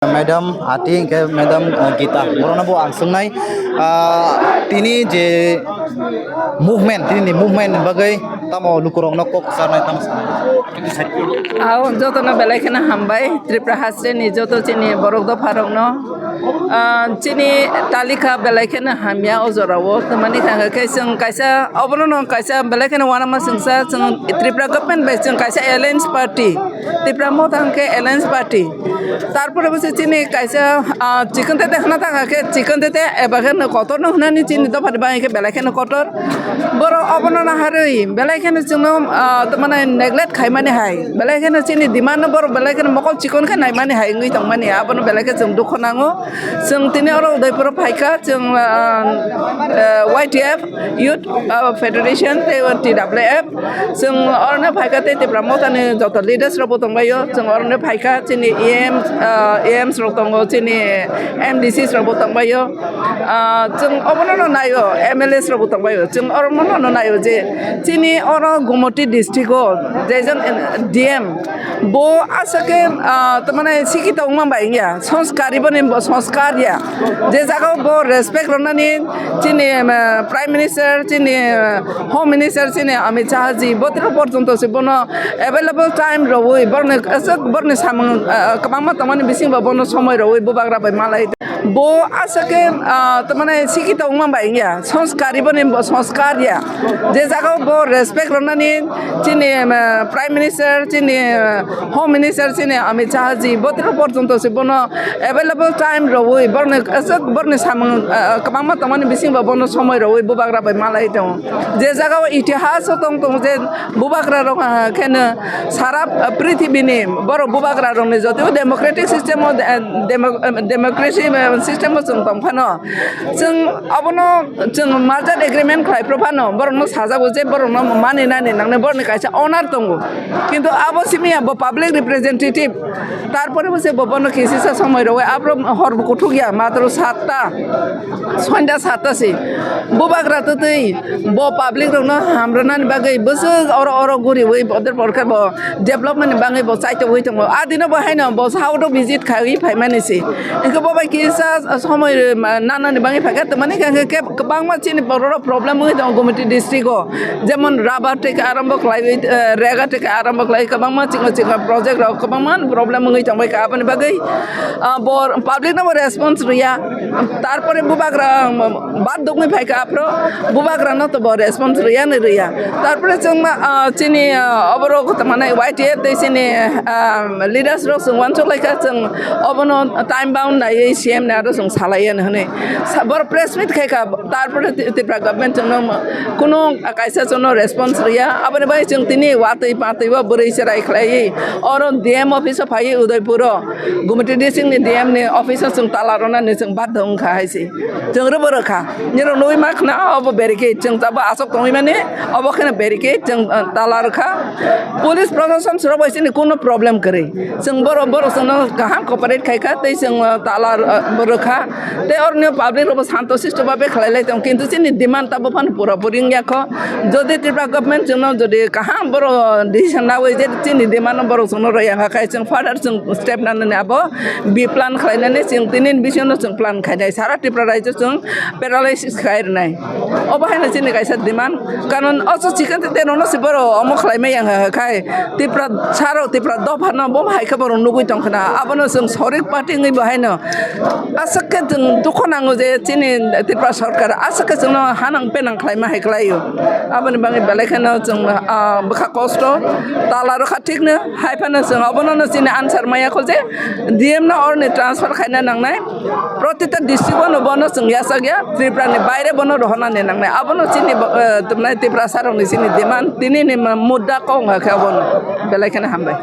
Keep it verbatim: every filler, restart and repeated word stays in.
Madam Ati, hingke Madam, uh, Gita, borokno bo ang swngnai, uh, tini je movement, tini ni movement ni bagwi tamo lukurokno kok sanai tamo sanai. Aw, jotono belai kheno hambai, Tripura haste ni joto chini borok dopha rokno. Ah, chini talika belai kheno hamya o jora o, tamani kha khe chwng kaisa, obono no kaisa belai kheno uanama chwngsa, chwng Tripura government bai chwng kaisa alliance party, Tipra Motha hwnkhe alliance party. Tarpore bo se chini kaisa, ah, chikon tete hwna thang khe chikon tete eba khe no kotor no hwnani chini dopha ni bagwi khe belai kheno kotor. Borok obono naharwi belai kheno chwngno, ah, tamani neglect khaimani hai, belai kheno chini demand no borok belai kheno mokol chikon khe naimani hai wngwi tongmani, abono belai khe chwng dukho nango. Chwng tini oro Udaipuro phaikha, chwng, ah, ah, Y T F, Youth, ah, Federation tei T W F. Chwng orono phaikha tei Tipra Mothani joto leaders rokbo tongbaio. Chwng orono phaikha chini E M, ah, E Ms rok tongo, chini M D Cs rokbo tongbaio. Ah, chwng obono no naio, M L As rokbo tongbaio. Chwng orono no naio je chini oro Gumoti district o je jon D M bo aswk khe, ah, tamani sikito wngma bai wngya, sanskari boni bo sanskar ya. Je jaga o bo respect rwnani chini, ah, Prime Minister, chini, ah, Home Minister, chini Amit Shah ji, botoro porjonto se bono available time rwui borni aswk borni samung, ah, kwbangma tongmani bisingo bono somoi rwui bubagra bai malai. Bo aswk khe, ah, tamani sikito wngma bai wngya, sanskari boni bo sanskar ya. Je jaga o bo respect rwnani chini, ah, Prime Minister, chini, ah, Home Minister, chini Amit Shah ji, botoro porjonto se bono available time rwui borni aswk borni samung, ah, kwbangma tongmani bisingo bono somoi rwui bubagra bai malai tongo. Je jaga o itihas o tong tongo je bubagra rok, ah, kheno sara, ah, prithibini borok bubagra rokni joto democratic system o, eh, demo-, eh, democracy, eh, system o chwng tong phano chwng abono chwng merger agreement khlai phro phano borokno sajago je borokno mani nani nangnai borokni kaisa honor tongo, kintu abo simi ya bo public representative. Tarpore bo se bo bono kisisa somoi rwui aphro hor bo kuthuk ya matro satta, sonda satta se bubagra twtwi bo public rokno hamrwnani bagwi bwswk oro oro guriui boder porkhe bo development ni bagwi bo chaitogwi tongo. A dino bo haino bo south o visit khaiwi phaimani se. Hwnkhe bo bai kisa somoi nanani bagwi phaikha, tamani hwnkhe kwbangma chini borok rok problem wngwi tongo Gumoti district o, jemon rubber tei arambo khlaiwi, eh, rega tei arambo khlai kwbangma chikon chikon project rok kwbangma problem wngwi tongbaikha, aboni bagwi, ah, bo public no bo response rwya. Tarpore bubagra, um, bad dukni phaikha aphro bubagra no to bo response rwya ni rwya. Tarpore chwng ma, ah, chini, ah, oborok tamani Y T F tei chini, ah, leaders rok chwng uansuk laikha, chwng obono time bound naiwi C M ni aro chwng salai ya hwnwi. Sa-, boro press meet khaikha, tarpore Ti-, Tripura government chwngno ma-, kunu kaisa chwngno response rwya. Aboni bagwi chwng tini watwi patwi o bwrwi cherai khlaiwi oro D M office o phaiwi Udaipur o Gumoti district ni D M ni office o chwng tala rwnani chwng badhyo wngkha hai se. Chwng rwbo rwkha. Nirok nugwi ma khna obo barricade. Chwng tabuk aswk tongwi mani obo kheno barricade. Chwng, uh, tala rwkha. Police proshashan rok bai chini kunu problem kwrwi. Chwng borok, borok chwngno kaham cooperate khaikha tei chwng, uh, tala, uh, bo rwkha. Tei oroni public rokbo santo sisto babe khlai lai tongo. Kintu chini demand tabuk phano pura puri wngya kho. Jodi Tripura government chwngno jodi kaham borok decision nawi je chini demand no borok chwngno rwya kha khai chwng further chwng step nanani abo bi plan khlainani chwng tini ni bisingno chwng plan khainai. Sara Tripura rajyo chwng paralysis khai rwnai. Obo haino chini kaisa demand. Karon oso chikon tei nono se borok omo khlai maya wngkha khai Tripura saro Tripura dopha no bo hai khe borok nugwi tongkha na. Abono chwng sorik party wngwi bo haino aswk khe chwng dukho nango je chini Tripura sorkar aswk khe chwngno hanang penang khlaima hai khlaio. Aboni bagwi belai kheno chwng, ah, bwkha kosto tala rwkha thikno hai phano chwng obono no chini answer maya kho je D M no oroni transfer khaina nangnai. Protita district o no bono chwng yachak ya, Tripura ni baire bono rohorna ni nangnai. Abono chini bo, eh, tumnai Tiprasa rok ni chini demand, tini ni ma-, mudda kok wngkha khe abono. Belai kheno hambai.